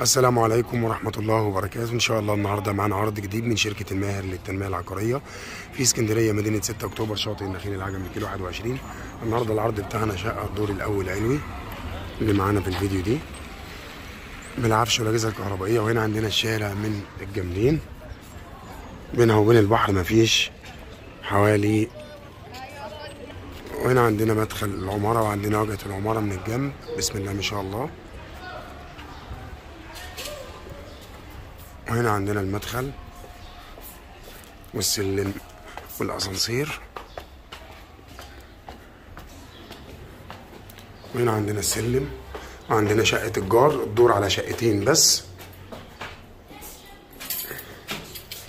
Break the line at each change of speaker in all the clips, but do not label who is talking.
السلام عليكم ورحمة الله وبركاته. إن شاء الله النهاردة معانا عرض جديد من شركة الماهر للتنمية العقارية في اسكندرية، مدينة 6 أكتوبر، شاطئ النخيل العجمي، كيلو 21. النهاردة العرض بتاعنا شقة الدور الأول علوي اللي معانا في الفيديو دي بالعفش والأجهزة الكهربائية. وهنا عندنا الشارع من الجملين، بينها وبين البحر مفيش حوالي. وهنا عندنا مدخل العمارة وعندنا واجهة العمارة من الجنب، بسم الله ما شاء الله. وهنا عندنا المدخل والسلم والاسانسير، وهنا عندنا السلم، وعندنا شقة الجار، الدور على شقتين بس.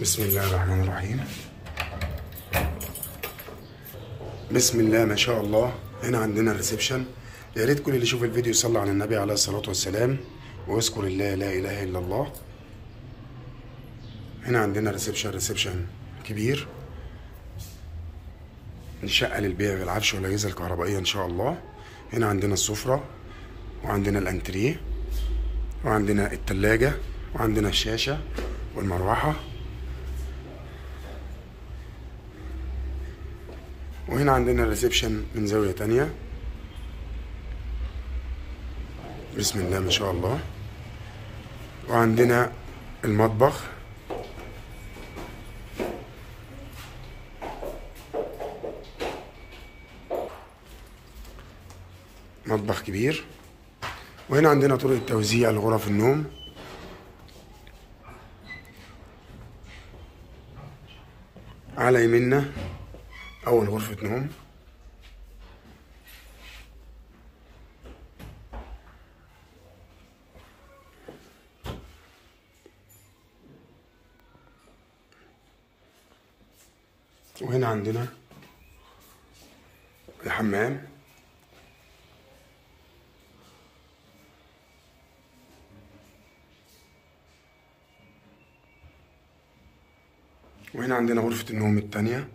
بسم الله الرحمن الرحيم، بسم الله ما شاء الله. هنا عندنا ال reception. يا ريت كل اللي يشوف الفيديو يصلي على النبي عليه الصلاة والسلام ويذكر الله لا إله إلا الله. هنا عندنا reception كبير، الشقة للبيع بالعفش والأجهزة الكهربائية إن شاء الله. هنا عندنا السفرة، وعندنا الأنتريه، وعندنا التلاجة، وعندنا الشاشة والمروحة. وهنا عندنا ال reception من زاوية تانية، بسم الله ما شاء الله. وعندنا المطبخ، مطبخ كبير. وهنا عندنا طرق التوزيع لغرف النوم. على يميننا أول غرفة نوم، وهنا عندنا الحمام. وهنا عندنا غرفة النوم التانية.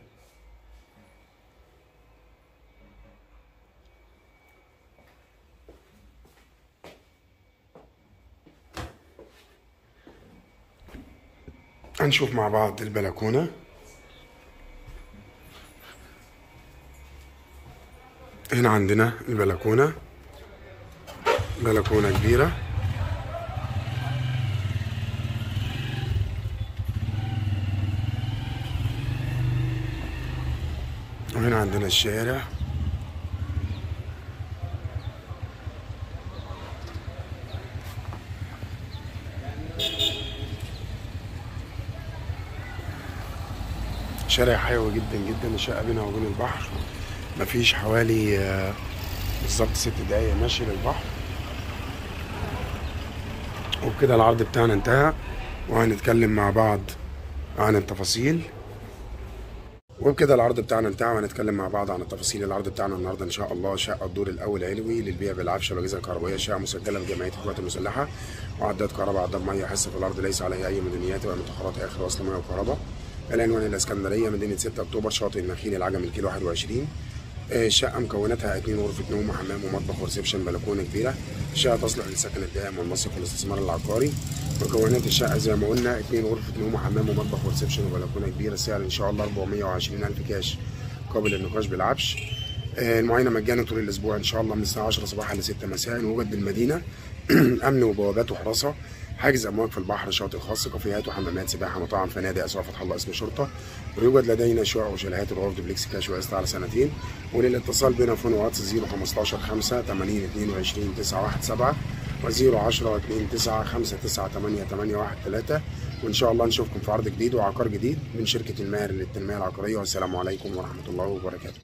هنشوف مع بعض البلكونة. هنا عندنا البلكونة، بلكونة كبيرة. وهنا عندنا الشارع. شارع حيوي جدا جدا. الشقة بينها وبين البحر مفيش حوالي بالظبط 6 دقايق ماشي للبحر. وبكده العرض بتاعنا انتهى، وهنتكلم مع بعض عن التفاصيل. وبكده العرض بتاعنا انتهى، وهنتكلم مع بعض عن التفاصيل. العرض بتاعنا النهارده ان شاء الله شقه الدور الاول علوي للبيع بالعفش والاجهزة الكهربائية، شقه مسجله بجمعية القوات المسلحة، وعداد كهرباء، عداد مية، حصة في الارض ليس عليها اي مدنيات ولا متأخرات، اخر وصل مية وكهرباء. العنوان الاسكندرية، مدينة 6 اكتوبر، شاطئ النخيل العجمي، الكيلو 21. الشقة مكوناتها 2 غرفة نوم وحمام ومطبخ و reception، بلكونة كبيرة. الشقة تصلح للسكن الدائم والمصيف والاستثمار العقاري. مكونات الشقة زي ما قلنا 2 غرفة نوم وحمام ومطبخ و reception وبلكونه كبيرة. السعر ان شاء الله 420,000 كاش قابل للنقاش بالعفش. المعاينة مجانا طول الاسبوع ان شاء الله من الساعة 10 صباحا ل 6 مساء. وجد بالمدينة امن وبوابات وحراسه، حاجز امواج في البحر، شاطئ خاص، كافيهات وحمامات سباحة، مطاعم، فنادق، اسواق فتح الله، اسم شرطه. ويوجد لدينا شقق وشاليهات الغرف دوبلكس كاش وقسط على سنتين. وللاتصال بنا phone واتس 015 5 80 22 917 و 010 29 5 9 8 8 1 3. وان شاء الله نشوفكم في عرض جديد وعقار جديد من شركة الماهر للتنمية العقارية. والسلام عليكم ورحمة الله وبركاته.